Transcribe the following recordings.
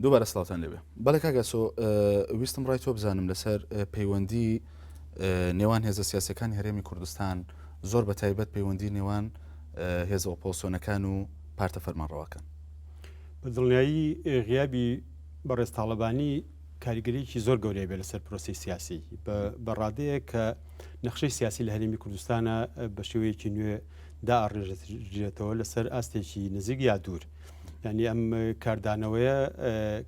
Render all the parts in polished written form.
دووبارە سڵاوتان لێبێ. بەڵێ کاک ئاسۆ ویستم ڕای تۆ بزانم لەسەر پەیوەندی نێوان هێزە سیاسەکانی هەرێمی کوردستان زۆر بە تایبەت پەیوەندی نێوان هێزە ئۆپۆسیۆنەکان و پارتە فەرمانڕەواکان. بە دڵنیایی غیابی بەڕێز تاڵەبانی کاریگەریی زۆر گەورەی بێ لەسەر پرۆسی سیاسی بە ڕادەیەک کە نەخشەی سیاسی لە هەرێمی کوردستانە بە شێوەیەکی نوێ دائەڕێژرێتەوە لەسەر ئاستێکی نزیک یا دوور. یعنی ئەم کاردانەوەیە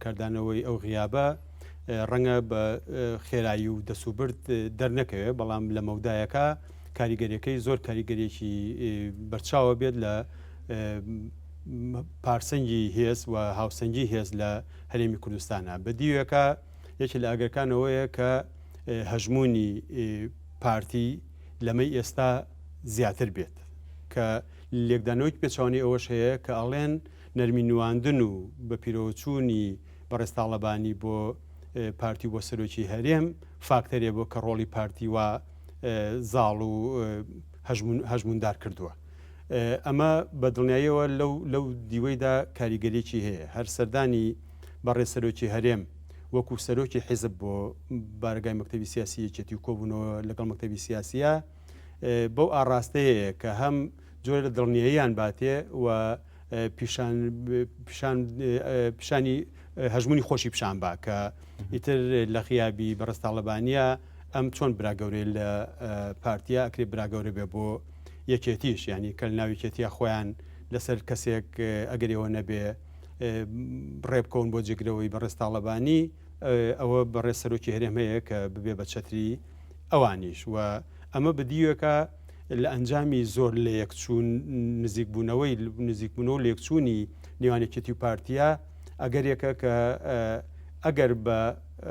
کاردانەوەی ئەو غیابە ڕەنگە بە خێرایی و دەسوبرد دەرنەکەوێت بەڵام لە مەودایەکە کاریگەریەکەی زۆر کاریگەریەکی بەرچاوە بێت لە پارسەنگی هێز و هاوسەنگی هێز لە هەرێمی کوردستانە بە دیوێکە یەکی لە ئەگەرکانەوەیە کە هەژمونی پارتی لەمەی ئێستا زیاتر بێت کە لێکدانەوەیەکی پێچەوانەی ئەوەش هەیە کە ئەڵێن نەرمی نواندن و بە پیرۆچوونی بەڕێز تاڵەبانی بۆ پارتی و بۆ سەرۆکی هەرێم فاکتەرێ بۆ کە ڕۆڵی پارتی وا زاڵ و هەژموندار کردووە. ئەمە بە دڵنیاییەوە لەو لەو دیوەیدا کاریگەریی هەیە. هەر سەردانی بەڕێز سەرۆکی هەرێم وەکوو سەرۆکی حیزب بۆ بارەگای مەکتەبی سیاسی یەکێتی و کۆبوونەوە لەگەڵ مەکتەبی سیاسییە بەو ئاڕاستەیەیە کە هەم جۆرە لە دڵنیاییان باتێ و پیشان پیشان پیشانی هەژمونی خۆشی پیشان با کە ئیتر لە غیابی بەڕێز تاڵەبانیە ئەم چۆن برا گەورەی لە پارتیا ئەکرێ برا گەورە بێ بۆ یەکێتیش ینی کە ناو یەکێتیە خۆیان لەسەر کەسێک ئەگەر ئێوە نەبێ ڕێ بکەون بۆ جێگرەوەی بەڕێز تاڵەبانی ئەوە بەڕێز سەرۆکی هەرێم هەیە کە ببێ بە چەتری ئەوانیش و ئەمە بە دیوێکە لە ئەنجامی زۆر لە یەکچوون نزیکبوونەوەی نزیکبوونەوە لێکچوونی نێوان یەکێتی و پارتیا ئەگەرێکە کە ئەگەر بە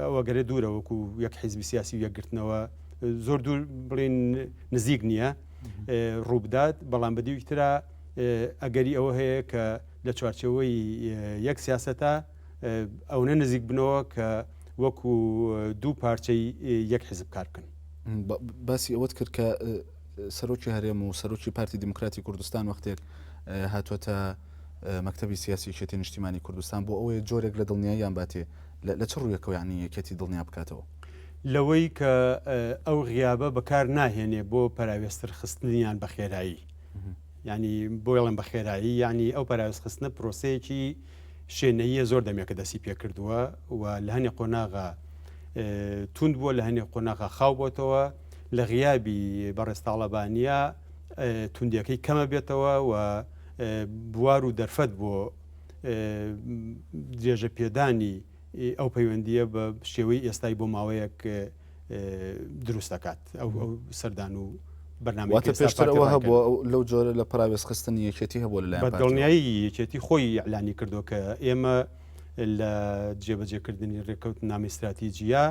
ئەوەگەرێ دوورە وەکو یەک حیزبی سیاسی و یەکگرتنەوە زۆر دوور بڵین نزیک نییە ڕووبدات بەڵام بە دیوی ترا ئەگەری ئەوە هەیە کە لە چوارچێوەی یەک سیاسەتە ئەونە نزیک بنەوە کە وەکو دوو پارچەی یەک حیزب کار بکەن. باسی ئەوەت کرد کە سەرۆکی هەرێم و سەرۆکی پارتی دیموکراتی کوردستان وەختێک هاتووەتە مەکتەبی سیاسی یەکێتی نیشتیمانی کوردستان بۆ ئەوەیە جۆرێک لە دڵنیاییان باتێ لە چ ڕوویەکەوە یعنی یەکێتی دڵنیا بکاتەوە؟ لەوەی کە ئەو غیابە بەکار ناهێنێ بۆ پەراوێزتر خستنیان بە خێرایی ینی بۆ بە خێرایی ینی ئەو پەراوێزخستنە پرۆسەیەکی شێنەییە زۆر دەمێکە دەستی پێکردووە و لە هەنێ قۆناغا توند بووە لە هەنێ قۆناغا خاو بۆتەوە لە غیابی بەڕێز تاڵەبانیە توندیەکەی کەمە بێتەوە و بوار و دەرفەت بۆ درێژە پێدانی ئەو پەیوەندییە بە شێوەی ئێستای بۆ ماوەیەک دروست دەکات ئەو سەردان و بەرنامەی واتە پێشتر ئەوە هەبووە لەو جۆرە لە پەراوێزخستنی یەکێتی هەبووە لەلایەن پارتیەوە؟ بە دڵنیایی یەکێتی خۆی ئیعلانی کردووە کە ئێمە لە جێبەجێکردنی رێککەوتنامەی ستراتیجیە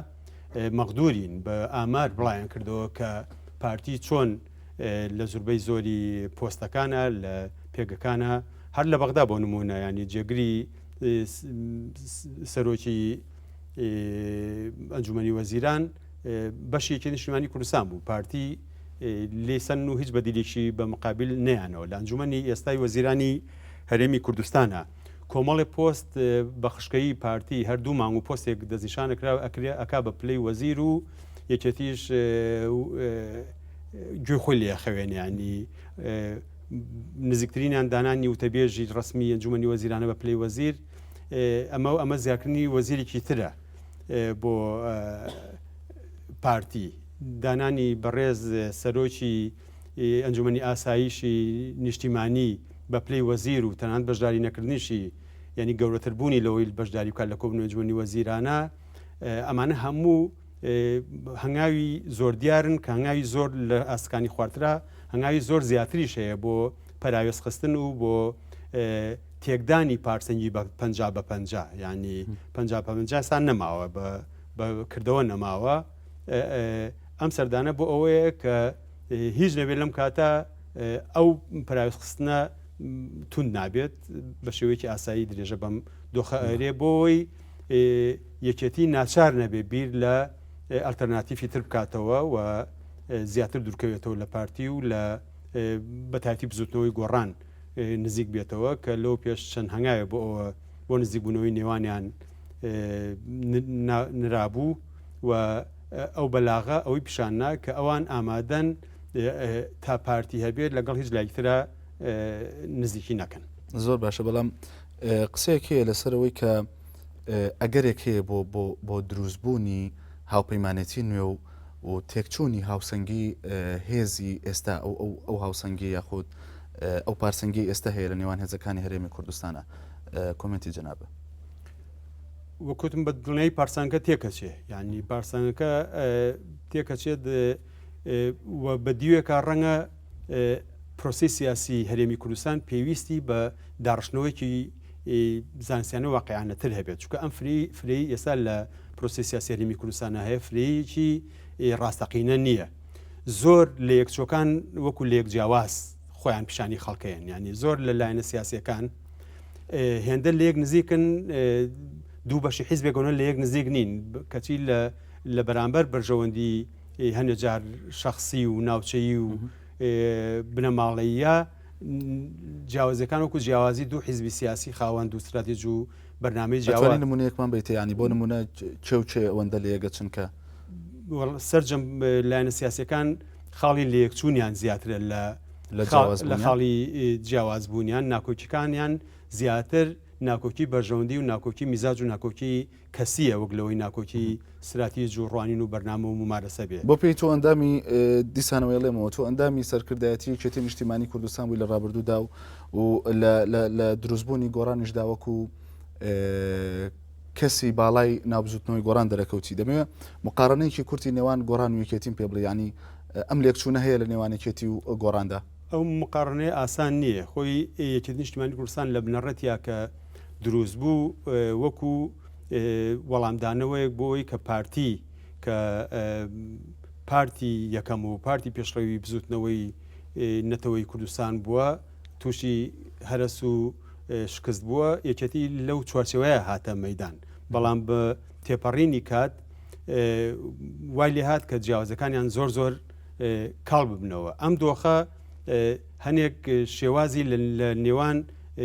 مەغدورین، بە ئامار بڵاویان کردەوە کە پارتی چۆن لە زوربەی زۆری پۆستەکانە لە پێگەکانە هەر لە بەغدا بۆ نمونە ینی جێگری سەرۆکی ئەنجومەنی وەزیران بەشی یەکێتی نیشتیمانی کوردستان بوو پارتی لێسەن و هیچ بەدیلێکی بە مقابل نیانەوە لە ئەنجومەنی ئێستای وەزیرانی هەرێمی کوردستانە کۆمەڵی پۆست بە خشکەیی پارتی هەر دوو مانگ و پۆستێک دەستنیشانەکرا ئەکرێ ئەک بە پلەی وەزیر و یەکێتیش گوێ خۆی لێ خەوێن ینی نزیکترینیان دانانی وتەبێژی ڕسمی ئەنجومەنی وەزیرانە بە پلەی وەزیر ئەمە و ئەمە زیاکردنی وەزیرێکی ترە بۆ پارتی دانانی بەڕێز سەرۆکی ئەنجومەنی ئاسایشی نیشتیمانی بە پلەی وەزیر و تەنانەت بەشداری نەکردنیشی یعنی گەورەتر بوونی لەوەی بەشداری بکات لە کۆبوونەوەی ئەنجومەنی وەزیرانە ئەمانە هەموو هەنگاوی زۆر دیارن کە هەنگاوی زۆر لە ئاستەکانی خوارترە هەنگاوی زۆر زیاتریش هەیە بۆ پەراوێزخستن و بۆ تێکدانی پارسەنگی بە 50 بە 50 ینی 50 بە 50 سان نەماوە بە کردەوە نەماوە ئەم سەردانە بۆ ئەوەیە کە هیچ نەبێت لەم کاتە ئەو پەراوێزخستنە توند نابێت بە شێوەیەکی ئاسایی درێژە بەم دۆخە ئەرێ بۆی یەکێتی ناچار نەبێ بیر لە ئەلتەرناتیفی تر بکاتەوە و زیاتر دوورکەوێتەوە لە پارتی و لە بەتایبەتی بزوتنەوەی گۆڕان نزیک بێتەوە کە لەو پێش چەند هەنگاوێ بۆ ئەوە بۆ نزیکبوونەوەی نێوانیان. نرابوو و ئەو بەلاغە ئەوەی پیشان نا کە ئەوان ئامادەن تا پارتی هەبێت لەگەڵ هیچ لایکترا نزیکی نەکەن. زۆر باشە بەڵام قسەیەک هەیە لەسەر ئەوەی کە ئەگەرێک هەیە بۆ بۆ بۆ دروستبوونی هاوپەیمانێتی نوێ و و تێکچوونی هاوسەنگی هێزی ئێستا ئەو ئەو ئەو هاوسەنگی یاخود ئەو پارسەنگی ئێستا هەیە لە نێوان هێزەکانی هەرێمی کوردستانە کۆمنتی جەنابە. وەکوتم بە دڵنیایی پارسانکە تێکەچێ یعنی پارسانەکە تێکەچێت و بە دیوێکە ڕەنگە پرۆسی سیاسی هەرێمی کوردستان پێویستی بە داڕشتنەوەیەکی زانستیانە واقعانەتر هەبێت چونکە ئەم فری فرەی ئێستا لە پرۆسی سیاسی هەرێمی کوردستانە هەیە فرەیەکی ڕاستەقینە نییە زۆر لە یەکچۆکان وەکو لە یەک جیاواز خۆیان پیشانی خەڵکەیەن ینی زۆر لە لایەنە سیاسەکان هێندە لە یەک نزیکن دوو بەشی حیزبێکەوە لە یەک نزیک نین کەچی لە لە بەرامبەر بەرژەوەندی هەنێ جار شخصی و ناوچەیی و بنەماڵەیە جیاوازیەکان وەکو جیاوازی دوو حیزبی سیاسی خاوەن دوو ستراتیج و بەرنامەی جیاوازی نمونەیەکمان بیتە ینی بۆ نمونە کێ و کێ ئەوەندە لە یەکەچن کە سەرجەم لایەنە سیاسەکان خاڵی لەیەکچوونیان زیاترە لە لە خاڵی جیاواز بوونیان ناکۆکیەکانیان زیاتر ناکۆکی بەرژەوەندی و ناکۆکی میزاج و ناکۆکی کەسییە وەک لەوەی ناکۆکی ستراتیج و ڕوانین و بەرنامە و مومارەسە بێ. بۆ پێی تۆ ئەندامی دیسانەوە ئەڵێمەوە تۆ ئەندامی سەرکردایەتی یەکێتی نیشتیمانی کوردستان بووی لە ڕابردوودا و و لە لە لە دروستبوونی گۆڕانیشدا وەکو کەسی باڵای ناو بزوتنەوەی گۆڕان دەرەکەوتی دەمەوێ مقارنەیەکی کورتی نێوان گۆڕان و یەکێتیم پێ بڵێ یانی ئەم لێکچوونە هەیە لە نێوان یەکێتی و گۆڕاندا؟ ئەو مقارنەیە ئاسان نییە خۆی یەکێتی نیشتیمانی کوردستان لە بنەڕەتیا کە دروست بوو وەکو وەڵامدانەوەیەک بۆ ئەوەی کە پارتی کە پارتی یەکەم و پارتی پێشڕەوی بزوتنەوەی نەتەوەی کوردستان بووە تووشی هەرەس و شکست بووە یەکێتی لەو چوارچێوەیە هاتە مەدان بەڵام بە تێپەڕینی کات وای لێ هات کە جیاوازەکانیان زۆر زۆر کاڵ ببنەوە ئەم دۆخە هەنێک شێوازی لە نێوان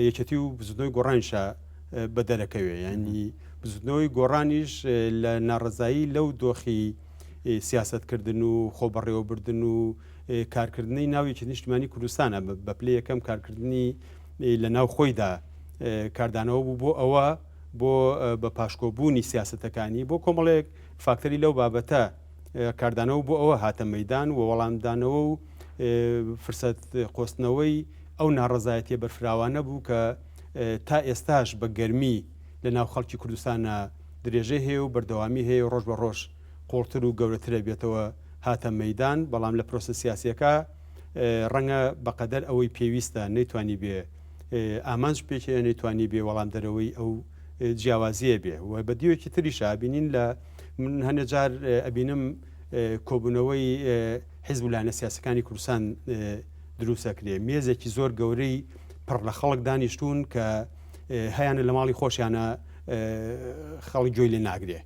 یەکێتی و بزوتنەوەی گۆڕانیشە بە دەرەکەوێ ینی بزوتنەوەی گۆڕانیش لە ناڕەزایی لەو دۆخی سیاستکردن و خۆبەڕێوەبردن و کارکردنی ناو یەکێتی نیشتمانی کوردستانە بە پلەی یەکەم کارکردنی لە ناو خۆیدا کاردانەوە بوو بۆ ئەوە بۆ بە پاشکۆبوونی سیاستەکانی بۆ کۆمەڵێک فاکتەری لەو بابەتە کاردانەوە بۆ ئەوە هاتە مەدان و وەڵامدانەوە و فرسەت قۆستنەوەی ئەو ناڕەزایەتیە بەرفراوانە بوو کە تا ئێستاش بە گەرمی لە ناو خەڵکی کوردستانا درێژەی هەیە و بەردەوامی هەیە و ڕۆژ بە ڕۆژ قوڵتر و گەورەترە بێتەوە هاتە مەیدان، بەڵام لە پرۆسە سیاسیەکە ڕەنگە بەقەدەر ئەوەی پێویستە نەیتوانی بێ ئامانج پێکێ نەیتوانی بێ وەڵامدەرەوەی ئەو جیاوازیە بێ و بە دیوێکی تریشا بینین لە من هەنێ جار ئەبینم کۆبوونەوەی حیزب و لایەنە سیاسەکانی کوردستان دروستەکرێ مێزێکی زۆر گەورەی پڕ لە خەڵک دانیشتوون کە هەیانە لە ماڵی خۆشیانە خەڵک گوێی لێ ناگرێ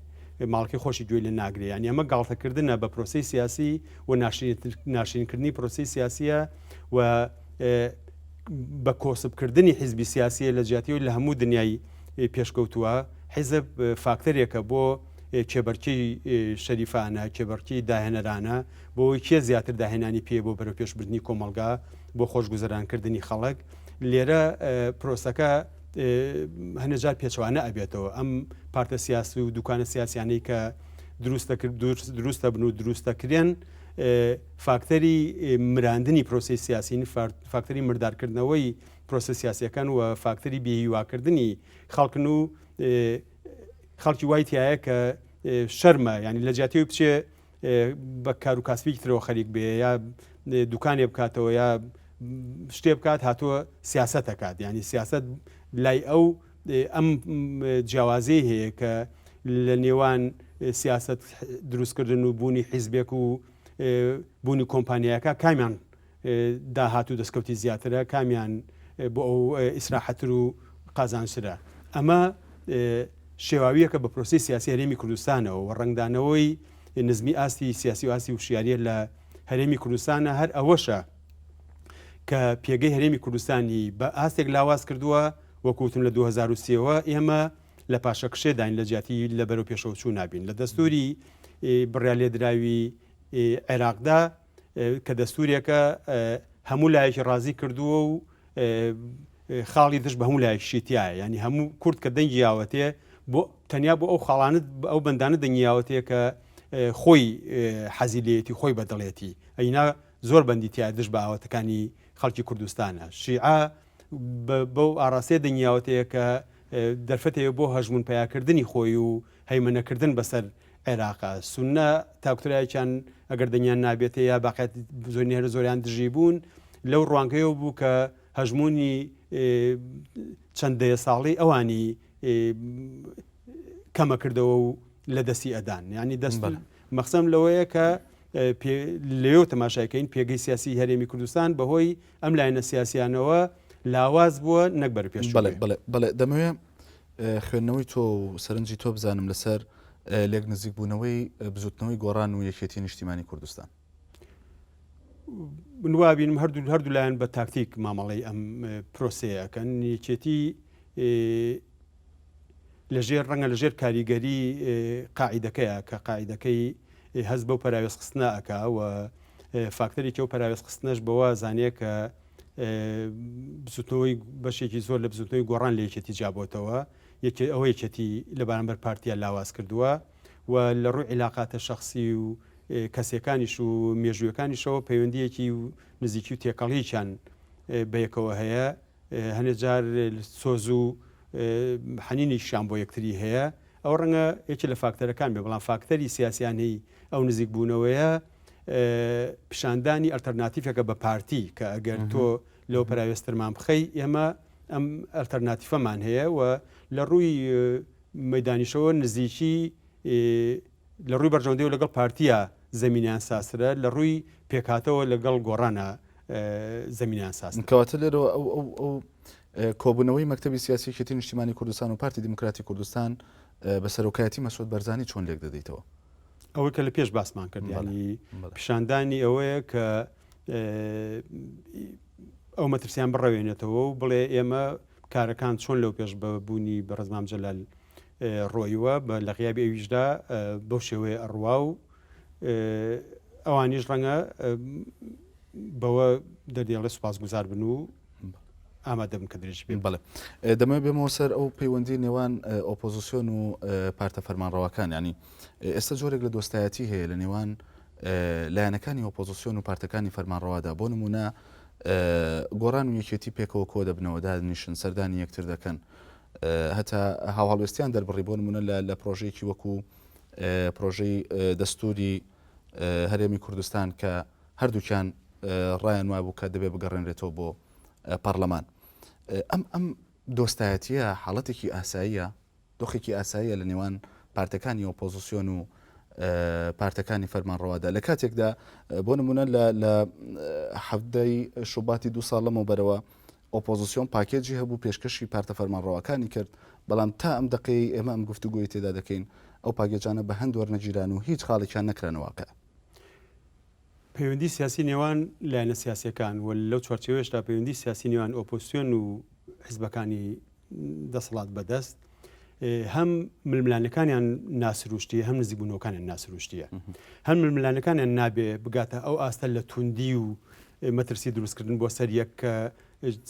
ماڵەکەی خۆشی گوێی لێ ناگرێ یعنی ئەمە گاڵتەکردنە بە پرۆسی سیاسی و ناشرینکردنی پرۆسی سیاسیە و بە کۆسپکردنی حیزبی سیاسیە لە جیاتیەوەی لە هەموو دنیای پێشکەوتووە حیزب فاکتەرێکە بۆ کێبەرکێی شەریفانە، کێبەڕکێی داهێنەرانە، بۆ ئەوەی کێ زیاتر داهێنانی پێیە بۆ بەرەوپێشبردنی کۆمەڵگا، بۆ خۆشگوزەرانکردنی خەڵک. لێرە پرۆسەکە هەنێ جار پێچەوانە ئەبێتەوە. ئەم پارتە سیاسی و دوکانە سیاسیانەی کە دروست دەبن و دروست دەکرێن، فاکتەری مراندنی پرۆسەی سیاسین، فاکتەری مردارکردنەوەی پرۆسە سیاسیەکان و فاکتەری بێهیواکردنی خەڵکن و خەڵکی وای تایە کە شەرمە ینی لە جیاتیەوەی بچێ بە کار و کاسبێکی ترەوە خەریک بێ یا دوکانێ بکاتەوە یا شتێ بکات هاتووە سیاست دەکات ینی سیاست لای ئەو ئەم جیاوازی هەیە کە لە نێوان سیاست دروستکردن و بوونی حیزبێک و بوونی کۆمپانیاکە کامیان داهات و دەستکەوتی زیاترە، کامیان بۆ ئەو ئیسراحەتر و قازانجترە؟ ئەمە شێواوییەکە بە پرۆسەی سیاسی هەرێمی کوردستانەوە و ڕەنگدانەوەی نزمی ئاستی سیاسی و ئاستی وشیاریە لە هەرێمی کوردستانە، هەر ئەوەشە کە پێگەی هەرێمی کوردستانی بە ئاستێک لاواز کردووە، وەکو وتم لە 2003 ەوە ئێمە. لە پاشەکشێداین لە جیاتی لە بەرەو پێشەوەچوو نابین لە دەستوری بڕیارلێدراوی عێراقدا کە دەستورێکە هەموو لایەکی ڕازی کردووە و خاڵی دژ بە هەموو لایەکیشی تایە ینی هەموو کورد کە دەنگی یاوەتێ بۆ تەنیا بۆ ئەو خاڵانت ئەو بەندانە دەنگی یاوەتێ کە خۆی حەزی لێتی خۆی بەدڵێتی ئەینا زۆر بەندی تیا دژ بە ئاواتەکانی خەڵکی کوردستانە. شیعە بەو ئاڕاستەیە دەنگیاوەتەیە کە دەرفەتێک بۆ هەژموون پەیاکردنی خۆی و هەیمەنەکردن بەسەر عێراقا. سوننە تاکوترایەکیان ئەگەر دەنگیان نابێتێ یا باقیات زۆرینەی هەرە زۆریان دژی بوون، لەو ڕوانگەیەوە بوو کە هەژموونی چەند دەیە ساڵەی ئەوانی کەمەکردەوە و لە دەستی ئەدان. یانی دەست مەخسەم لەوەیە کە لەوێوە تەماشای کەین پێگەی سیاسی هەرێمی کوردستان بەهۆی ئەم لایەنە سیاسیانەوە لاواز بووە نەک بەرەو پێش بەڵێ بەڵێ بەڵێ دەمەوێ خوێندنەوەی تۆ و سەرنجی تۆ بزانم لەسەر لێک نزیک بوونەوەی بزوتنەوەی گۆڕان و یەکێتی نیشتیمانی کوردستان. من وا بینم هەردوو هەردوو لایەن بە تاکتیک مامەڵەی ئەم پرۆسەیە ئەکەن یەکێتی لەژێر ڕەنگە لەژێر کاریگەری قاعیدەکەیە کە قاعیدەکەی هەست بەو پەراوێزخستنە ئەکا و فاکتەرێکی ئەو پەراوێزخستنەش بەوە زانێ کە بزوتنەوەی بەشێکی زۆر لە بزوتنەوەی گۆڕان لە یەکێتی جیابۆتەوە یەکێ ئەوە یەکێتی لە بەرامبەر پارتیا لاواز کردووە و لە ڕووی عیلاقاتە شخصی و کەسیەکانیش و مێژوویەکانیشەوە پەیوەندیەکی و نزیکی و تێکەڵییان بەیەکەوە هەیە هەنێ جار سۆز و حەنینێکیشیان بۆ یەکتری هەیە، ئەوە ڕەنگە یەکێ لە فاکتەرەکان بێ، بەڵام فاکتەری سیاسیانەی ئەو نزیکبوونەوەیە پیشاندانی ئەلتەرناتیفێکە بە پارتی کە ئەگەر تۆ لەو پەراوێزترمان بخەی ئێمە ئەم ئەلتەرناتیفەمان هەیە و لە ڕووی مەدانیشەوە نزیکی لە ڕووی بەرژەوەندیەوە لەگەڵ پارتیە زەمینیان سازترە، لە ڕووی پێکهاتەوە لەگەڵ گۆڕانە زەمینیان سازترە. کەواتە لێرەوە ئەو ئەو ئەو کۆبوونەوەی مەکتەبی سیاسی یەکێتی نیشتیمانی کوردستان و پارتی دیموکراتی کوردستان بە سەرۆکایەتی مەسعود بەرزانی چۆن لێک دەدەیتەوە؟ ئەوەی کە لە پێش باسمان کرد ینی پیشاندانی ئەوەیە کە ئەو مەترسیان بڕەوێنێتەوە و بڵێ ئێمە کارەکان چۆن لەو پێش بە بوونی بەڕێز مام جەلال ڕۆیوە بە لە غیابی ئەویشدا بەو شێوەیە ئەڕوا و ئەوانیش ڕەنگە بەوە دەردێڵێ سوپاسگوزار بن و ئامادە بن کە درێژی پێ بەڵێ دەمەوێت بێمەوە سەر ئەو پەیوەندی نێوان ئۆپۆزیسیۆن و پارتە فەرمانڕەواکان ینی ئێستا جۆرێک لە دۆستایەتی هەیە لە نێوان لایەنەکانی ئۆپۆزیسیۆن و پارتەکانی فەرمانڕەوادا بۆ نمونە گۆڕان و یەکێتی پێکەوە کۆ دەبنەوە دادنیشن سەردانی یەکتر دەکەن هەتا هاوهەڵوێستیان دەربڕی بۆ نمونە لە پرۆژەیەکی وەکو پرۆژەی دەستوری هەرێمی کوردستان کە هەردووکیان ڕایان وابوو کە دەبێ بگەڕێنرێتەوە بۆ پەرلەمان ئەم ئەم دۆستایەتیە حاڵەتێکی ئاساییە دۆخێکی ئاساییە لە نێوان پارتەکانی ئۆپۆزیسیۆن و پارتەکانی فەرمانڕەوادا لە کاتێکدا بۆ نمونە لە حەفتەی شوباتی دو ساڵ لەمەوبەرەوە ئۆپۆزسیۆن پاکێجی هەبوو پێشکەشی پارتە فەرمانڕەواکانی کرد، بەڵام تا ئەم دەقەیەی ئێمە ئەم گفتوگۆی تێدا دەکەین ئەو پاکێجانە بە هەند وەرنەگیران و هیچ خاڵێکیان نەکرانە واقع. پەیوەندی سیاسی نێوان لایەنە سیاسیەکان و لەو چوارچێوەیەشدا پەیوەندی سیاسی نێوان ئۆپۆزسیۆن و حزبەکانی دەسەڵات بەدەست هەم ململانەکانیان ناسروشتیە هەم نزیکبوونەوەکانیان ناسروشتیە هەم ململانەکانیان نابێ بگاتە ئەو ئاستە لە توندی و مەترسی دروستکردن بۆ سەر یەک کە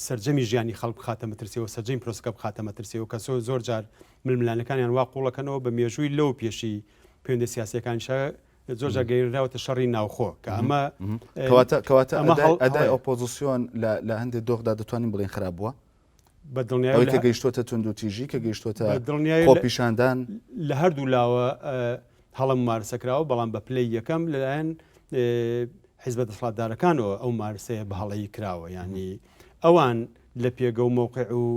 سەرجەمی ژیانی خەڵک بخاتە مەترسیەوە سەرجەمی پرۆسەکە بخاتە مەترسیەوە کە زۆر جار ململانەکانیان وا قوڵەکەنەوە بە مێژووی لەو پێشی پەیوەندە سیاسیەکانیشە زۆر جار گەیەنراوەتە شەڕی ناوخۆ کە ئەمە کەواتە کەواتە ئەمە ئەدای ئۆپۆزیسیۆن لە هەندێک دۆخدا دەتوانین بڵێن خراپ بووە بە دڵنیایی ئەوەی کە گەیشتۆتە توندوتیژی کە گەیشتۆتە خۆپیشاندان لە هەردوو لاوە هەڵە ممارسە کراوە بەڵام بە پلەی یەکەم لەلایەن حیزبە دەسەڵاتدارەکانەوە ئەو مارسەیە بە هەڵەیی کراوە یعنی ئەوان لە پێگە و مەوقع و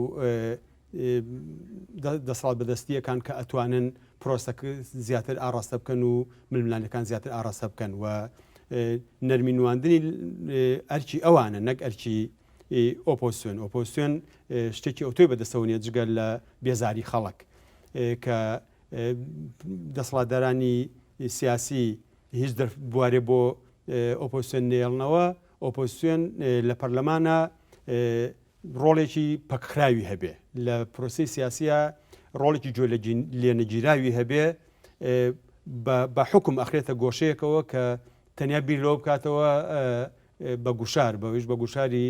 دەسەڵات بەدەستیەکان کە ئەتوانن پرۆسەکە زیاتر ئاڕاستە بکەن و ململانەکان زیاتر ئاڕاستە بکەن و نەرمی نواندنی ئەرکی ئەوانە نەک ئەرکی ئۆپۆزسیۆن، ئۆپۆزسیۆن شتێکی ئەوتۆی بەدەستەوە نیە جگە لە بێزاری خەڵک کە دەسەڵاتدارانی سیاسی هیچ بوارێ بۆ ئۆپۆزسیۆن نێڵنەوە ئۆپۆزسیۆن لە پەرلەمانە ڕۆڵێکی پەکخراوی هەبێ لە پرۆسی سیاسیە. ڕۆڵێکی گوێ لێنەگیراوی هەبێ بە حوکم ئەخرێتە گۆشەیەکەوە کە تەنیا بیر لەوە بکاتەوە بە گوشار بەویش بە گوشاری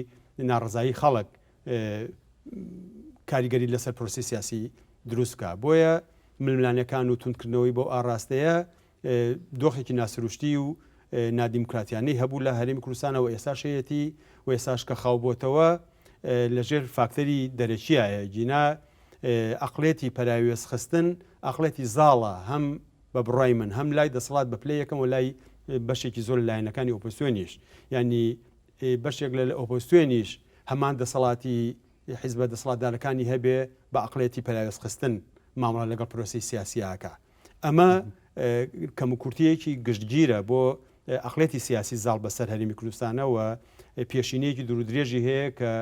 ناڕەزایی خەڵک کاریگەری لەسەر پرۆسی سیاسی دروست بکە بۆیە ململانەکان و توندکردنەوەی بۆ ئاراستەیە دۆخێکی ناسروشتی و نادیموکراتیانەی هەبوو لە هەرێمی کوردستانەوە ئێستاش هەیەتی و ئێستاش کە خاو بۆتەوە لەژێر فاکتەری دەرەکیایە گینا ئەقلێتی پەراوێز خستن ئەقلێتی زاڵە هەم بە بڕای من هەم لای دەسەڵات بە پلەی یەکەم و لای بەشێکی زۆر لایەنەکانی ئۆپۆزسیۆنیش یعنی بەشێک لە ئۆپۆزسیۆنیش هەمان دەسەڵاتی حیزبە دەسەڵاتدارەکانی هەبێ بە ئەقلێتی پەراوێزخستن مامەڵە لەگەڵ پرۆسەی سیاسیاکە ئەمە کەموکورتییەکی گشتگیرە بۆ ئەقڵیەتی سیاسی زاڵ بەسەر هەرێمی کوردستانە و پێشینەیەکی دوورودرێژی هەیە کە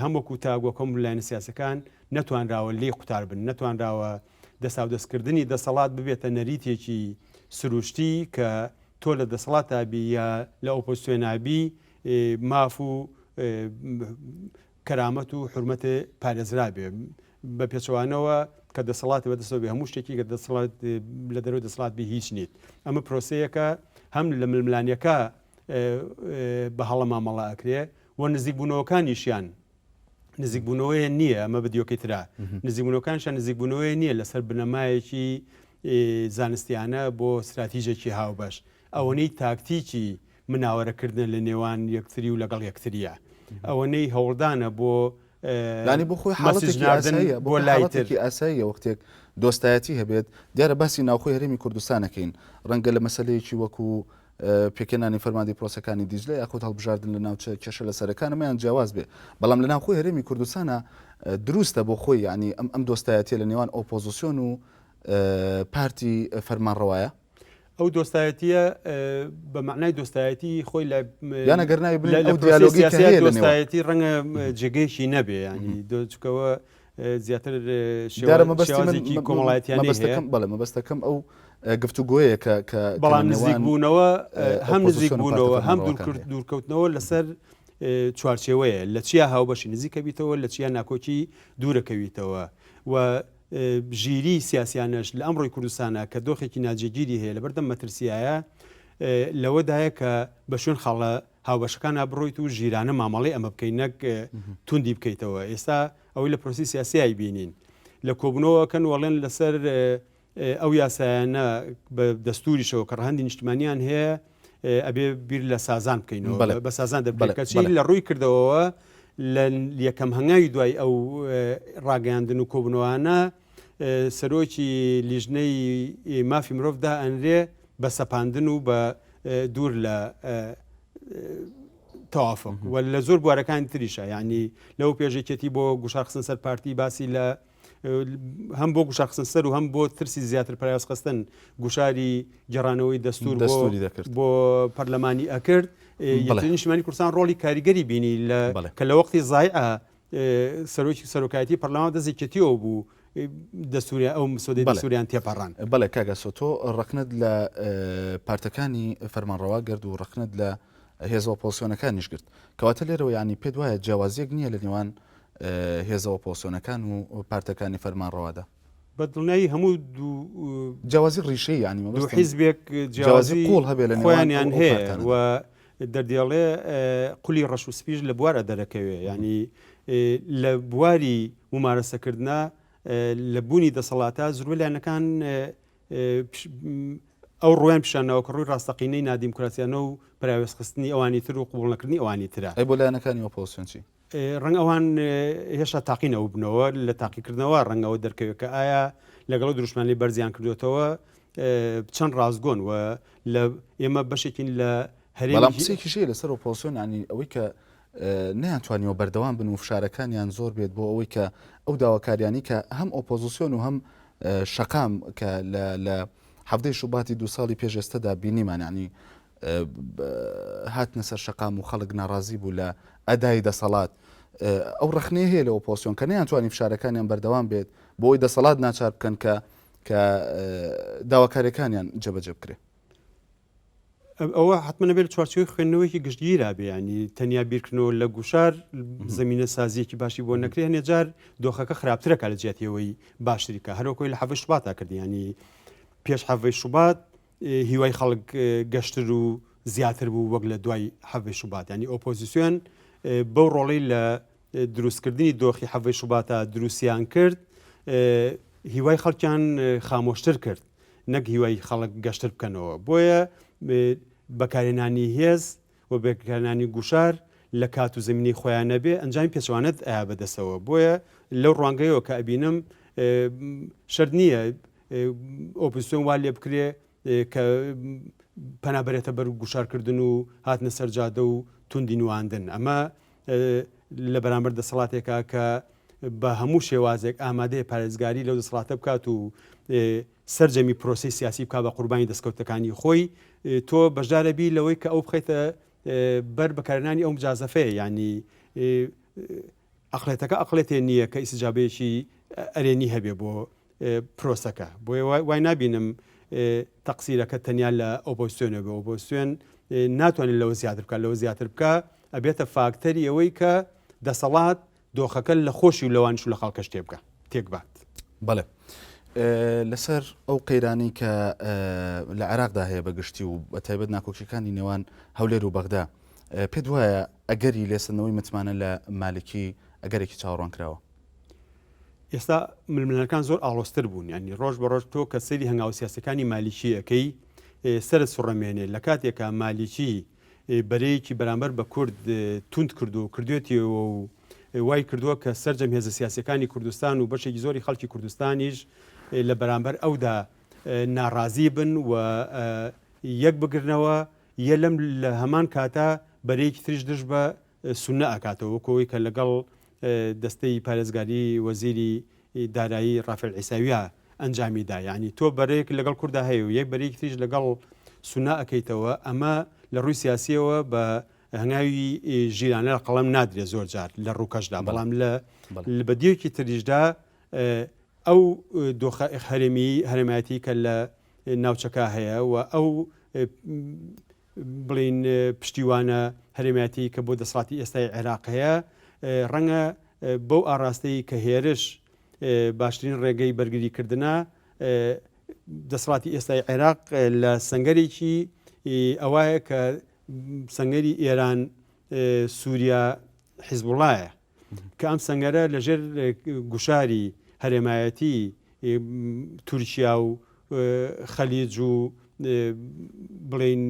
هەم وەکو تاک وەک هەم لایەنە سیاسەکان نەتوانراوە لێی قوتار بن، نەتوانراوە دەستاودەستکردنی دەسەڵات ببێتە نەریتێکی سروشتی کە تۆ لە دەسەڵاتا بی یا لە ئۆپۆزسیۆنا بی ماف و کەرامەت و حورمەت پارێزرابێ. بە پێچەوانەوە کە دەسەڵاتی بەدەستەوە بێ هەموو شتێکی کە دەسەڵات لە دەرەوەی دەسەڵات بێ هیچ نیت. ئەمە پرۆسەیەکە هەم لە ململانێکە بە هەڵە مامەڵە ئەکرێ و نزیکبوونەوەکانیشیان نزیکبوونەوەیە نییە ئەمە بە دیۆکەی ترا نزیکبوونەوەکانیشیان نزیکبوونەوەی نییە لەسەر بنەمایەکی زانستیانە بۆ ستراتیژێکی هاوبەش ئەوەنەی تاکتیکی مناوەرەکردنە لە نێوان یەکتری و لەگەڵ یەکتریە ئەوەنەی هەوڵدانە بۆ یانی بۆ خۆی حاڵەتێکی ئاساییە بۆ حاڵەتێکی ئاساییە وەختێک دۆستایەتی هەبێت دیارە باسی ناوخۆی هەرێمی کوردستانەکەین ڕەنگە لە مەسلەیەکی وەکو پێکهێنانی فەرماندەی پرۆسەکانی دیجلە یاخود هەڵبژاردن لە ناوچە کێشە لەسەرەکان ئەمەیان جیاواز بێ بەڵام لە ناوخۆی هەرێمی کوردستانە دروستە بۆ خۆی یعنی ئەم ئەم دۆستایەتیە لە نێوان ئۆپۆزیسیۆن و پارتی فەرمانڕەوایە ئەو دۆستایەتیە بە مەعنای دۆستایەتی خۆی لە یان ئەگەر ناوی بنێین ئەو دیالۆگەی کە هەیە لە نێوان دۆستایەتی ڕەنگە جێگەیەکی نەبێ ینی دۆچکەوە زیاتر دیارە مەبەستی من شێوازێکی کۆمەڵایەتیانەی هەیە مەبەستەکەم بەڵێ مەبەستەکەم ئەو گفتوگۆیە کە کە کە بەڵام لە نزیک نێوان بوونەوە هەم نزیک ئۆپۆزیسیۆن و پارتە بوونەوە هەم فەرمانڕەواکان هەیە. دوورکەوتنەوە لەسەر چوارچێوەیە لە چیا هاوبەشی نزیکە بیتەوە لە چیا ناکۆکی دوورەکەویتەوە و ژیریی سیاسیانەش لە ئەمڕۆی کوردستانا کە دۆخێکی ناجێگیری هەیە لەبەردەم مەترسیایە لەوەدایە کە بە شوێن خاڵە هاوبەشەکانا بڕۆیت و ژیرانە مامەڵەی ئەمە بکەیت نەک توندی بکەیتەوە ئێستا ئەوەی لە پرۆسی سیاسیای بینین لە کۆبوونەوەکەن وەڵێن لەسەر ئەو یاسایانە بە دەستوریشەوە کە ڕەهەندی نیشتمانیان هەیە ئەبێ بیر لە سازان بکەینەوە بە سازان دەبێت کەچی لە ڕووی کردەوەوە لە یەکەم هەنگاوی دوای ئەو ڕاگەیاندن و کۆبوونەوانە سەرۆکی لیژنەی مافی مرۆڤ دائەنرێ بە سەپاندن و بە دوور لە تەوافق و لە زۆر بوارەکانی تریشە یعنی لەو پێشێکێتی بۆ گوشارخستن سەر پارتی باسی لە هەم بۆ گوشارخستن سەر و هەم بۆ ترسی زیاتر پەراوێزخستن گوشاری گێڕانەوەی دەستور دەستوری دەکرد بۆ پەرلەمانی ئەکرد یەکێتی نیشتمانی کوردستان ڕۆڵی کاریگەری بینی لە کە لە وەختی زایع سەرۆکی سەرۆکایەتی پەرلەمان دەست یەکێتیەوە بوو دەستوری ئەو مسۆدەی دەستوریان تێپەڕان. بەڵێ کاک ئاسۆ تۆ ڕەخنەت لە پارتەکانی فەرمانڕەوا گرت و ڕەخنەت لە هێزە ئۆپۆزسیۆنەکانیش گرت کەواتە لێرەوە یانی پێت وایە جیاوازیەک نییە لە نێوان هێزە ئۆپۆزسیۆنەکان و پارتەکانی فەرمانڕەوادا؟ بە دڵنیایی هەموو جیاوازی ڕیشەی یانی دوو حیزبێک جیاوازی قوڵ هەبێ لە خۆیانیان هەیە و دەردێڵێ قولی ڕەش و سپیش لە بوارە دەرەکەوێ ینی لە بواری ممارەسەکردە لە بوونی دەسەڵاتە زۆربەی لایەنەکان ئەو ڕوویان پیشانەوە کە ڕووی ڕاستەقینەی نادیموکراسیانە و پەراوێزخستنی ئەوانی تر و قبوڵنەکردنی ئەوانی ترە. ئەی بۆ لایەنەکانی ئۆپۆزسیۆن چی؟ ڕەنگە ئەوان هێشتا تاقی نەبووبنەوە، لە تاقیکردنەوە ڕەنگە ئەوە دەرکەوێت کە ئایا لەگەڵ ئەو دروشمانەی بەرزیان کردوێتەوە چەند ڕاستگۆن و لە ئێمە بەشێکین لە هەرێم. بەڵام قسەیەکیش هەیە لەسەر ئۆپۆزسیۆن یانی ئەوەی کە نەیانتوانیوە بەردەوام بن و فشارەکانیان زۆر بێت بۆ ئەوەی کە ئەو داواکاریانی کە هەم ئۆپۆزسیۆن و هەم شەقام کە لە حەفتەی شوباتی دو ساڵی پێش ئێستەدا بینیمان یانی هاتنە سەر شەقام و خەڵک ناڕازی بوو لە ئەدای دەسەڵات ئەو ڕخنەیە هەیە لە ئۆپۆزسیۆن کە نەیانتوانی فشارەکانیان بەردەوام بێت بۆ ئەوەی دەسەڵات ناچار بکەن کە کە داواکاریەکانیان جێبەجێ بکرێ. ئەوە حتمما نەبێت چوارچێوەی خوێندنەوەیەکی گشتگیرا بێ ینی تەنیا بیرکردنەوە لە گوشار زمینە سازیەکی باشی بۆ نەکرێ هەنێ جار دۆخەکە خراپترەکە لە جیاتیەوەی باشتریکە هەروەکۆی لە حەڤەی شوباتا کردی ینی پێش حەڤەی شوبات هیوای خەڵک گەشتر و زیاتر بوو وەک لە دوای حەڤەی شوبات ینی ئۆپۆزیسیۆن بەو ڕۆڵی لە دروستکردنی دۆخی حەڤەی شوباتا دروستیان کرد هیوای خەڵکیان خامۆشتر کرد نەک هیوای خەڵک گەشتر بکەنەوە بۆیە بەکارهێنانی هێز و بەکارهێنانی گوشار لە کات و زمینەی خۆیان نەبێ ئەنجامی پێچەوانەت ئەیا بەدەستەوە بۆیە لەو ڕوانگەیەوە کە ئەبینم شەرت نییە ئۆپۆزیسیۆن وا لێ بکرێ کە پەنا بەرێتە بەر گوشارکردن و هاتنە سەر جادە و توندی نواندن ئەمە لە بەرامبەر دەسەڵاتێکا کە بە هەموو شێوازێک ئامادەیە پارێزگاری لەو دەسەڵاتە بکات و سەرجەمی پرۆسەی سیاسی بکات بە قوربانی دەستکەوتەکانی خۆی تۆ بەشدارە بی لەوەی کە ئەو بخەیتە بەر بەکارهێنانی ئەو مجازەفەیە یعنی ئەقلێتەکە ئەقلێتێ نییە کە ئیسجابەیەکی ئەرێنی هەبێ بۆ پرۆسەکە بۆیە وای نابینم تەقسیرەکە تەنیا لە ئۆپۆزسیۆنە بێ ئۆپۆزسیۆن ناتوانێت لەوە زیاتر بکات لەوە زیاتر بکە ئەبێتە فاکتەری ئەوەی کە دەسەڵات دۆخەکە لە خۆشی و لەوانش و لە خەڵکەش تێبگا تێکبات. بەڵێ لەسەر ئەو قەیرانەی کە لە عێراقدا هەیە بە گشتی و بە تایبەت ناکۆکیەکانی نێوان هەولێر و بەغدا پێت وایە ئەگەری لێسەندنەوەی متمانە لە مالکی ئەگەرێکی چاوەڕوانکراوە؟ ئێستا ململانەکان زۆر ئاڵۆزتر بوون ینی ڕۆژ بە ڕۆژ تۆ کە سەیری هەنگاوە سیاسەکانی مالیکی ئەەکەی سەرت سوڕەمێنێ لە کاتێکا مالیکی بەرەیەکی بەرامبەر بە کورد توند کردو و کردوێتیەوە و وای کردووە کە سەرجەم هێزە سیاسەکانی کوردستان و بەشێکی زۆری خەڵکی کوردستانیش لە بەرامبەر ئەودا ناڕازی بن و یەک بگرنەوە یە لەم لە هەمان کاتا بەرەیەکی تریش دژ بە سوننە ئەکاتەوە وەکو ئەوەی کە لەگەڵ دەستەی پارێزگاری وەزیری دارایی ڕافع عیساویە ئەنجامی دا یعنی تۆ بەرەیەک لەگەڵ کوردا هەیە و یەک بەرەیەکی تریش لەگەڵ سوننە ئەکەیتەوە ئەمە لە ڕووی سیاسیەوە بە هەنگاوی ژیرانە لە قەڵەم نادرێت زۆر جار لە ڕووکەشدا بەڵام لە بەدیەکی تریشدا ئەو دۆخە هەرێمی هەرێمایەتی کە لە ناوچەکە هەیە و ئەو بڵێین پشتیوانە هەرێمایەتی کە بۆ دەسەڵاتی ئێستای عێراق هەیە، ڕەنگە بەو ئاڕاستەی کە هێرش باشترین ڕێگەی بەرگریکردنە، دەسەڵاتی ئێستای عێراق لە سەنگەرێکی ئەوایە کە سەنگەری ئێران، سووریا، حیزبوڵایە کە ئەم سەنگەرە لەژێر گوشاری هەرێمایەتی تورکیا و خەلیج و بڵێین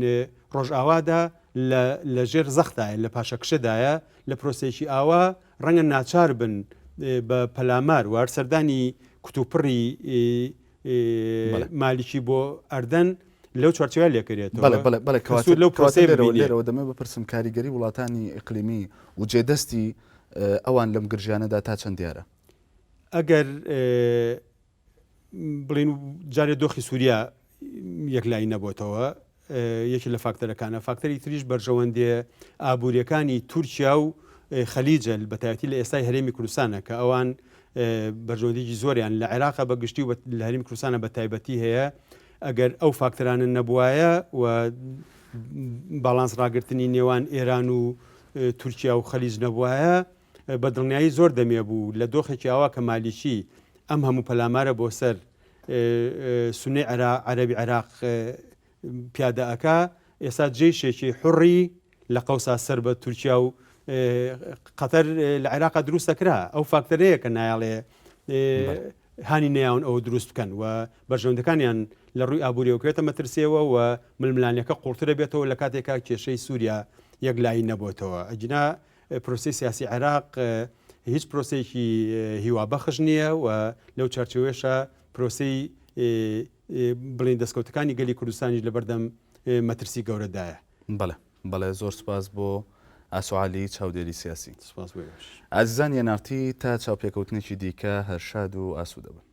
ڕۆژئاوادا لە ژێر زەختایە لە پاشەکشەدایە لە پرۆسەیەکی ئاوا ڕەنگە ناچار بن بە پەلامار وار سەردانی کوتوپڕی مالیکی بۆ ئەردەن لەو چوارچێوە لێکرێتەوە بەڵێ بەڵێ بەڵێ کەواتە لەو پرۆسەی لێرەوە لێرەوە دەمەوێت بپرسم کاریگەری وڵاتانی ئیقلیمی و جێدەستی ئەوان لەم گرژیانەدا تا چەند دیارە؟ ئەگەر بڵین جارێ دۆخی سووریا یەکلایی نەبۆتەوە یەکی لە فاکتەرەکانە فاکتەری تریش بەرژەوەندێ ئابوووریەکانی تورکیا و خەلیجە بەتایەتی لە ئێستای هەرێمی کوردستانە کە ئەوان بەرژەوەندیی زۆریان لە عێراقە بە گشتی و لە هەرێمی کوردستانە بە تایبەتی هەیە ئەگەر ئەو فاکتەرانە نەبوایە و باڵانس ڕاگرتنی نێوان ئێران و تورکیا و خەلیج نەبوایە بە دڵنیایی زۆر دەمێ بوو لە دۆخێکی ئاوا کە مالیکی ئەم هەموو پەلامارە بۆ سەر سونەی عەرەبی عێراق پیادە ئەکا ئێستا جەیشێکی حوڕی لە قەوسا سەر بە تورکیا و قەتەر لە عێراقا دروست دەکرا ئەو فاکتەرەیە کە نایەڵێ هانی نەیاون ئەوە دروست بکەن و بەرژەوەندەکانیان لە ڕووی ئابووریەوە کەوێتە مەترسیەوە و ململانێکە قوڵترە بێتەوە لە کاتێکا کێشەی سووریا یەکلایی نەبۆتەوە ئەگینا پرۆسەی سیاسی عێراق هیچ پرۆسەیەکی هیوابەخش نییە و لەو چارچێوەیەشا پرۆسەی بڵێین دەستکەوتەکانی گەلی کوردستانیش لەبەردەم مەترسی گەورەدایە. بەڵێ بەڵێ زۆر سوپاس بۆ ئاسۆ عەلی چاودێری سیاسی. سوپاس بۆ ئێوەش. ئازیزانی ئێن ئاڕ تی تا چاوپێکەوتنێکی دیکە هەر شاد و ئاسوودە بن.